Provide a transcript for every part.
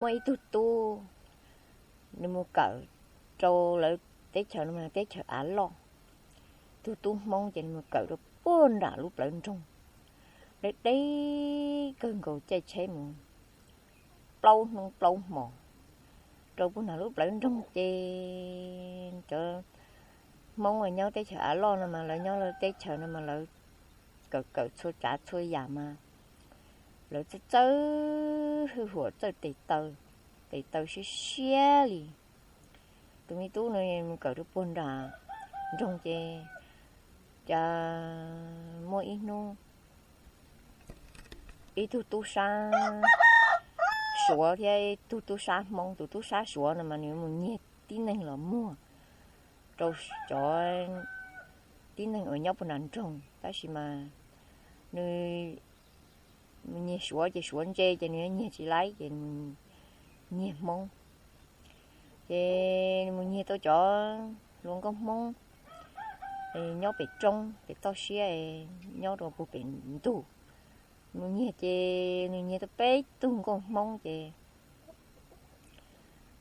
Muaj ib tug tub, nws mus kawm rau lawv teb chaws no mas teb chaws av loj. Tug tub Hmoob ces nws mus kawm rau puag nram lub plawv nroog, deb deb kawg nkaus, caij tsheb mus plaub hnub plaub hmos rau puag nram lub plawv nroog ces cov Hmoob uas nyob teb chaws av loj no mas lawv nyob lawv teb chaws no mas lawv kawm kawm txhua tsav txhua yam mas lawv txawj txawj hwj huam txawj tes taw, tes taw siab siab li. Tus me tub no mus kawm rau puag nram nroog ces cas muaj ib hnub ib tug tub sab Suav thiab ib tug tub sab Hmoob. Tus tub sab Suav no mas nws mus nyiag tib neeg los muag rau cov tib neeg uas nyob puag nram nroog, tab sis mas nws mus nyiag Suav ces Suav ntse ces nws nyiag tsis laib ces nws nyiag Hmoob. Ces nws mus nyiag tau cov hluas nkauj Hmoob nyob pem roob pem toj siab, nyob rau puag pem ntug. Mus nyiag ces nws nyiag tau peb tug nkauj Hmoob ces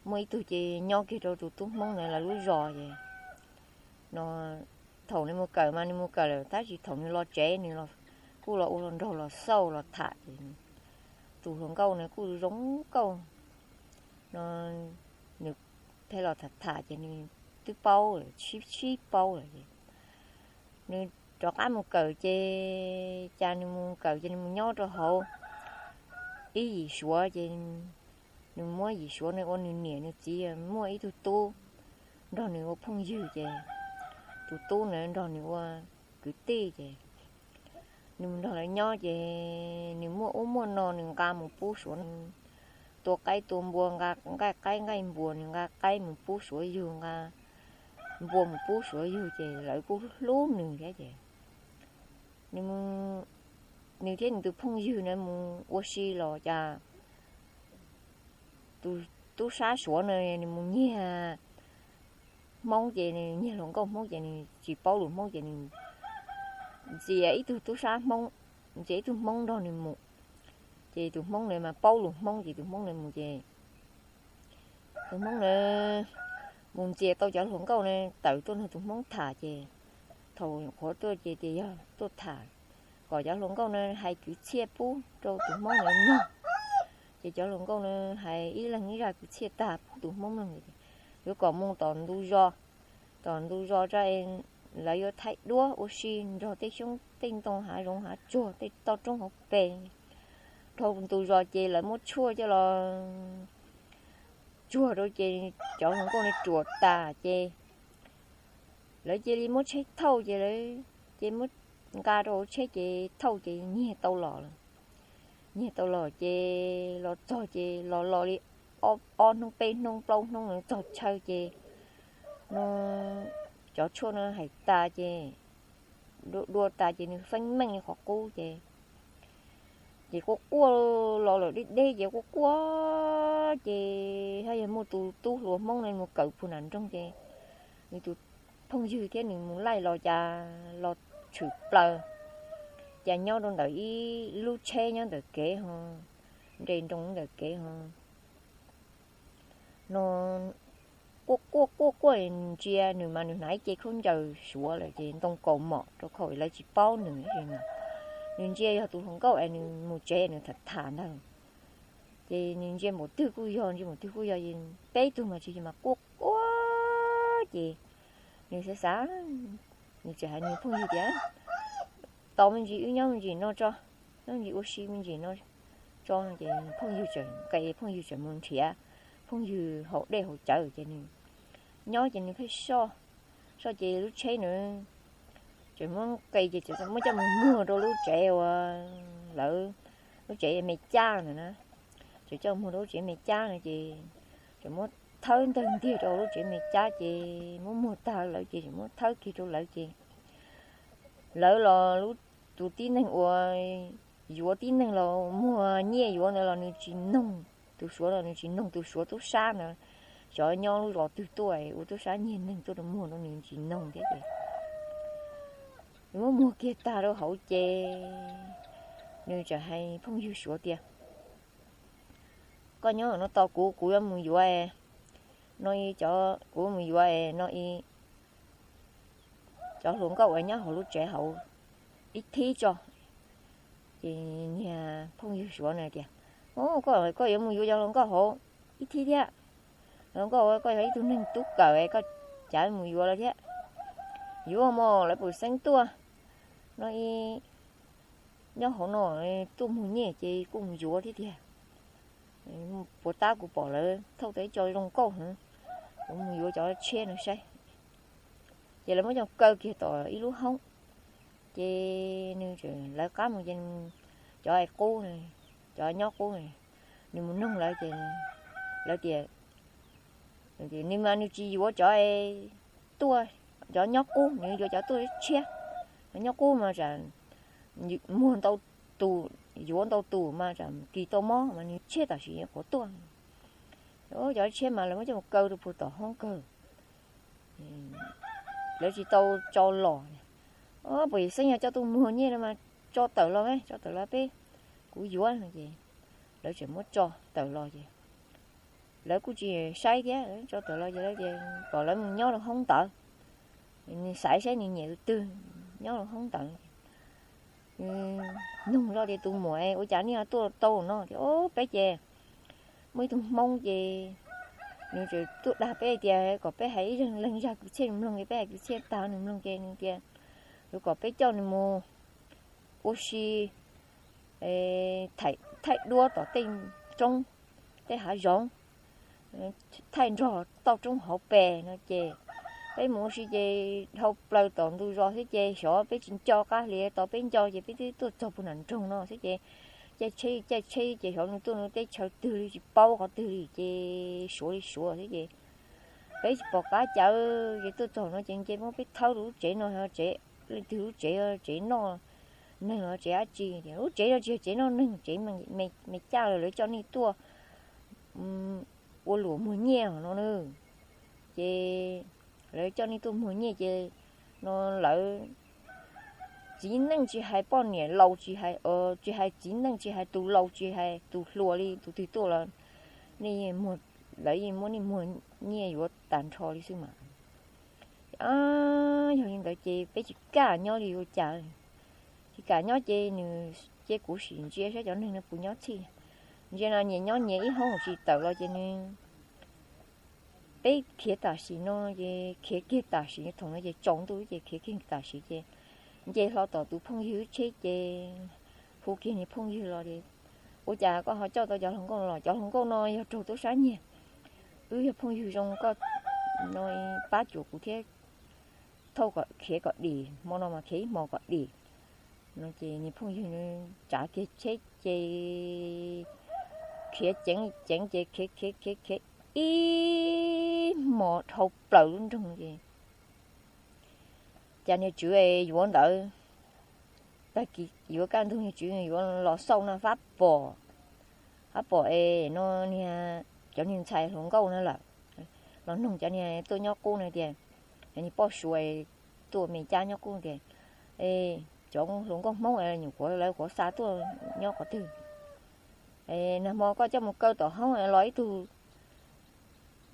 muaj ib tug ces nyob kiag rau tus tub Hmoob na lawv lub zos ces no thaum nws mus kawm mas nws mus kawm lawm tab sis thaum nws los tsev nws kuj los ua los nraug los xauj los tham ces tus hluas nkauj na kuj zoo nkauj no nws thiaj los tham tham ces nws twb paub lawm, sib sib paub lawm ces nws rov qab mus kawm ces cas nws mus kawm ces nws mus nyob rau hauv ib yim Suav ces nws muab yim Suav no ua nws niam nws txiv, muaj ib tug tub nrog nws ua phooj ywg ces tus tub na nrog nws ua kwv tij ces nws mus nrog lawv nyob ces nws muaj ub muaj no nws nqa mus pub Suav, tua qaib tua npua, nqa nqaij qaib nqaij npua, nws nqa qaib mus pub Suav yug, nqa npua mus pub Suav yug ces lawv kuj hlub nws thiab ces nws, nws thiab nws tus phooj ywg na mus ua si los cas tus tub sab Suav no nws mus nyiag Hmoob ces nws nyiag hluas nkauj Hmoob ces nws tsis paub lus Hmoob ces nws ntxias ib tug tub sab Hmoob, ntxias ib tug Hmoob nrog nws mus. Ces tus Hmoob na mas paub lus Hmoob ces tus Hmoob na mus ces tus Hmoob na mus ntxias tau cov hluas nkauj na tawm tuaj nrog tus Hmoob tham ces thaum qhuav tuaj ces tias yog tuaj tham kom cov hluas nkauj na hais kwv txhiaj pub rau tus Hmoob na mloog. Ces cov hluas nkauj na hais ib leeg ib zaj kwv txhiaj tag pub tus Hmoob mloog, yuav kom mus tom ntug zos, tom ntug zos tso lawv yuav thaij duab ua si nrog tej xyoob tej ntoo hav zoov hav tsuag tej toj roob hauv pes. Dhau ntug zos ces lawv muab tshuaj coj los tsuag rau ces cov hluas nkauj na ruam tas ces lawv cia li muab tsheb thauj ces lawv ces muab nqa rau hauv tsheb ces thauj ces nyiag tau los lawm. Nyiag tau los ces los txog ces los los li ob hnub peb hnub plaub hnub no txog chaw ces no cov tshuaj no hais tas ces dua dua tas ces nws feeb meej li qhov qub ces ces quaj quaj los lawm deb deb ces quaj quaj ces haj yog muaj tus tub hluas Hmoob no mus kawm puag nram nroog ces nws tus phooj ywg thiab nws mus laij los cas los tshwm plaws cas nyob rau ntawm ib lub tsheb nyob ntawm kev ho, nres nroo ntawm kev ho no quaj quaj quaj quaj ntsia nws mas nws hnav ib ce khaub ncaws Suav lawm ces ntoo kaus mom rau khau lawv tsis paub nws. Nws ntsia yog tus hluas nkauj es nws mus tsev nws tham tham ntag. Ces nws ntsia npaum twg kuj yog, ntsia npaum twg kuj yog, peb tug mas tsis yog mas quaj quaj ces nws xav xav, nws txawm hais nws phooj ywg tias tos me ntsis wb nyob me ntsis no tso, nyob me ntsis ua si me ntsis no tso no ces phooj ywg txawm nqes, phooj ywg txawm mus nrhiav phooj ywg haus dej haus cawv ces nws nyob ces nws pheej soj, soj ces lub tsheb nws txawm muab nqes ces txawm muab coj mus muag rau lub tsev uas lawv lub tsev me cab ntawd na. Txawm coj muag rau lub tsev me cab no ces txawm muab thawb ntawg ntiag rau lub tsev me cab ces muab muag tag lawm ces txawm muab thawb kiag rau lawv ces lawv los tus tib neeg uas yuav tib neeg los muag nyiaj yuav ntawd los nws tsis noog, tus Suav los nws tsis noog, tus Suav tub sab ntawd xyov nyob lub zos twg tuaj ua tub sab nyiag neeg tuaj rau muag rau nws tsis noog thiab ces nws muab muag kiag tag rau hauv ces nws txawm hais phooj ywg Suav tias Koj nyob no tos kuv, kuv yuav mus yuav, no, kuv mus yuav no cov hluas nkauj uas nyob hauv lub tsev hauv ib thib tso. Ces niag phooj ywg suav na tias, koj, koj yuav mus yuav cov hluas nkauj hauv ib thib thiab? Hluas nkauj, koj yog ib tug neeg tub kawm, koj cav mus yuav lawv thiab? Yuav mas, lawv puas xeeb tuaj no, nyob hauv no tuaj muag nyiaj ces kuj mus yuav thiab tiag. Puas tab kuv pom lawv thauj tau ib co zoo nkauj heev, kuv mus yuav cov tshiab no saib. Ces lawv muab coj kaw kiag tom ib lub hoob, ces nws, lawv qab mus ces cov qub, cov nyob qub, nws mus noog lawv ces lawv tias, nws mas nws tsis yuav cov tuaj, cov nyob qub, nws yuav cov tuaj tshiab. Cov nyob qub mas muag ntau tus, yuav ntau tus mas tsam kis tau mob mas nws tshiab tam sim qhuav tuaj. Cov tshiab mas lawv muab coj mus kaw rau puag tom hoob kawg, lawv tsis tau tso los. Puas xeeb yog coj tuaj muag nyiaj no mas tso tawm los, tso tawm los peb, kuv yuav no ces lawv tseem muab tso tawm los ces lawv kuj tsis saib thiab, tso tawm los ces lawv tias kom lawv mus nyob rau hoob ntawd, nws xaiv saib nws nyiam tus twg, nyob rau hoob ntawd. Nug zoj tias tus muam ua cas nej ho tuaj tau no tias, o, peb ces muaj ib tug hmoob ces nws tseem tuaj dag peb tias kom peb hais ib leeg zaj kwv txhiaj nws mloog, peb hais kwv txhiaj tag nws mloog ces nws tias yuav kom peb coj nws mus ua si thaij duab tom tej roob, tej hav zoov, thaij nrog toj roob hauv pes no ces peb mus ua si ces dhau plaws tom ntug zos xwb ces xyov peb tsis nco qab hlias, tos peb nco ces peb twb tuaj txog puag nram nroog no xwb ces caij tsheb, caij tsheb ces xyov nws tuaj nws teb chaws twg li tsis paub qhov twg li ces suav li suav xwb ces peb tsis pom qab cas ces tuaj txog no ces nce muab peb thawb rau lub tsev no, tsev leej twg lub tsev, tsev noj neeg los tsev dab tsi. Lub tsev no tsis yog tsev noj neeg, tsev me caj los lawv coj nej tuaj ua luam muag nyiaj no na. Ces lawv coj nej tuaj muag nyiaj ces no lawv txiv neej tsis hais poj niam laus, tsis hais, tsis hais txiv neej tsis hais tus laus tsis hais tus hluas li, tus twg tuaj los nej, lawv yeej muab nej muag nyiaj yuav tag nrho li xwb mas. Yog li ntawd ces peb tsis kam nyob li ua cas. Tsis kam nyob ces nws, ces kuv sim ntsia saib cov neeg no puas nyob txhij. Ntsia no nyias nyob nyias ib hoob tsis tawm los ces nws, peb khiav tam sim no ces khiav kiag tam sim, thaum no ces tsaus ntuj ces khiav kiag tam sim ces nce hlo tom tus phooj ywg tsheb ces hu kiag niag phooj ywg los tias, ua cas koj ho coj tau cov hluas nkauj no los? Cov hluas nkauj no yog raug tub sab nyiag. Wb yog phooj ywg zoo, koj no pab cuam kuv thiab, thauj kom khiav kom dim, hmo no mas khiav ib hmos kom dim no ces niag phooj ywg tsav kiag tsheb ces khiav ceev ceev ces khiav khiav khiav khiav ib hmos dhau plaws lub nroog ces cas niag tswv yuav ntawd, tag kis yuav kaj ntug niag tswv yuav los xauj no fab pom, fab pom es no niag, cov niag ntxhais hluas nkauj no lawm los noog cov niag tuaj nyob qub no tias, cov niag poj suav tuaj me cab nyob qub tias, cov hluas nkauj Hmoob nyuam qhuav lawv qhuav xa tuaj nyob qhov twg? Nag hmo koj coj mus kaw tom hoob los ib tug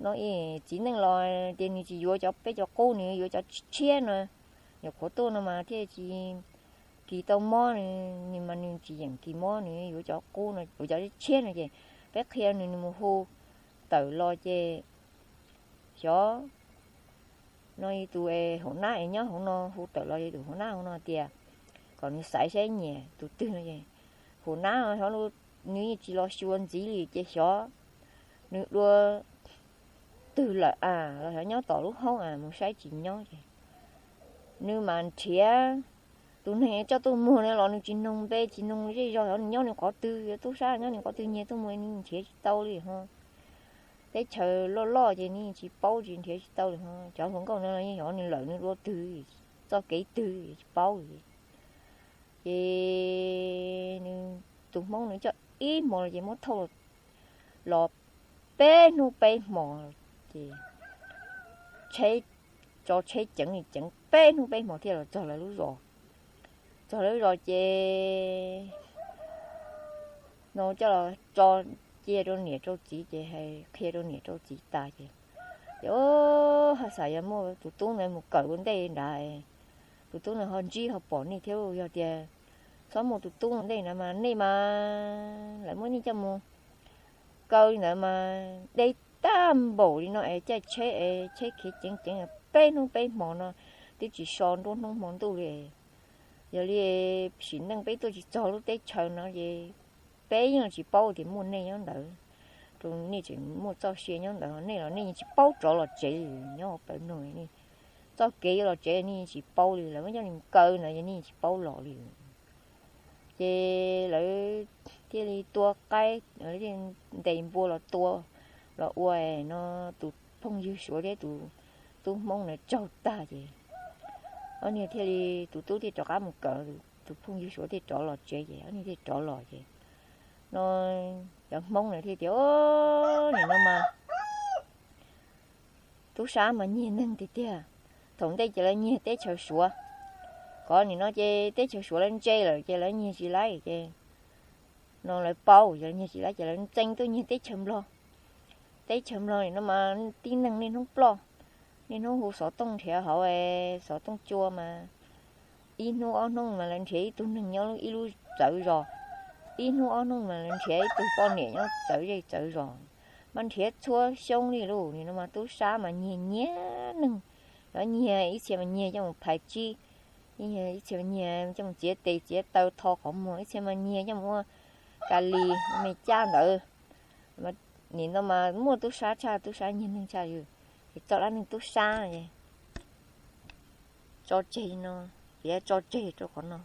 no txiv neej los tias nws tsis yuav cov peb cov qub, nws yuav cov tshiab no. Nyuam qhuav tuaj no mas thiaj tsis kis tau mob, nws mas nws tsis yeem kis mob, nws yuav cov qub no, yuav cov tshiab no ces peb qhia nws, nws mus hu tawm los ces xyov no tus hauv nab es nyob hauv no hu tawm los, tus hauv nab hauv no tias kom nws xaiv saib nyiam tus twg no es hauv nab xyov nws yeej tsis los xyuas ntxiv li ces xyov nws dua twg lawm a, los xyov nyob tom lub hoob a, mus saib tsis nyob ces nws mas nrhiav tus neeg coj tuaj muag no los nws tsis noog npe tsis noog zej zog, xyov nws nyob nws qhov twg, tub sab nyob nws qhov twg nyiag tuaj muag nws nrhiav tsis tau li ho. Teb chaws loj loj ces nws tsis paub tsis nrhiav tsis tau li ho. Cov hluas nkauj no xyov nws lawm nws dua twg, txoj kev twg tsis paub li. Ces nws, tus Hmoob nws coj ib hmos los ces muab thauj los peb hnub peb hmos ces tsheb, tso tsheb ceev li ceev peb hnub peb hmos thiaj los txog lawv lub zos. Txog lawv lub zos ces no coj los tso cia rau niam rau txiv ces hais qhia rau niam rau txiv tas ces, ces o, ha xav yog muaj tus tub ntawd mus kawm ua ntej nrad, tus tub ntawd ho ntsib ho pom nej thiab, yog tias txhob muaj tus tub ntej na mas nej mas lawv muab nej coj mus kaw li ntawd mas deb tag npaum li no es caij tsheb es tsheb khiav ceev ceev peb hnub peb hmo no twb tsis so nruab hnub hmo ntuj li. Yog li sim neej peb tuaj tsis txog lub teb chaws no ces peb yeej tsis paub tias muaj nej nyob ntawd, rau nej tseem muaj txoj sia nyob ntawd, nej los nej yeej tsis paub rov los tsev li nyob pawg no. Txoj kev yuav los tsev nej yeej tsis paub li, lawv muab coj nej mus kaw ntawd nej yeej tsis paub los li. Ces lawv thiaj li tua qaib, ntes npua los tua, los ua no tus phooj ywg Suav thiab tus tub Hmoob na tsaug tag ces ob niag thiaj li, tus tub thiaj rov qab mus kawm, tus phooj ywg Suav thiaj rov los tsev ces ob niag thiaj rov los ces no cov Hmoob na thiaj tias, o, nim no mas tub sab mas nyiag neeg tiag tiag. Thaum ntej ces lawv nyiag teb chaws Suav, kom nim no ces teb chaws Suav lawv ntse lawm ces lawv nyiag tsis laib ces no lawv paub ces lawv nyiag tsis laib ces lawv ntxeev tuaj nyiag teb chaws Nplog. Teb chaws Nplog nim no mas tib neeg niaj hnub ploj, niaj hnub hu xov tooj nrhiav hauv xov tooj cua mas ib hnub ob hnub mas lawv nrhiav ib tug neeg nyob ib lub txawv zos, ib hnub ob hnub mas lawv nrhiav ib tug poj niam nyob txawv zej txawv zos, mas nrhiav txhua xyoo li lauj. Nim no mas tub sab mas nyiag nyiag neeg, yuav nyiag ib txhia mas nyiag coj mus phais tsib, ib txhia mas nyiag coj mus txiav tes txiav taw tho qhov muag, ib txhia mas nyiag coj mus ua ka lis me caj ntawd. Nim no mas muaj tub sab tshaj, tub sab nyiag neeg tshaj li. Es txoj dab neeg tub sab tso tseg no, tias tso tseg rau qhov no.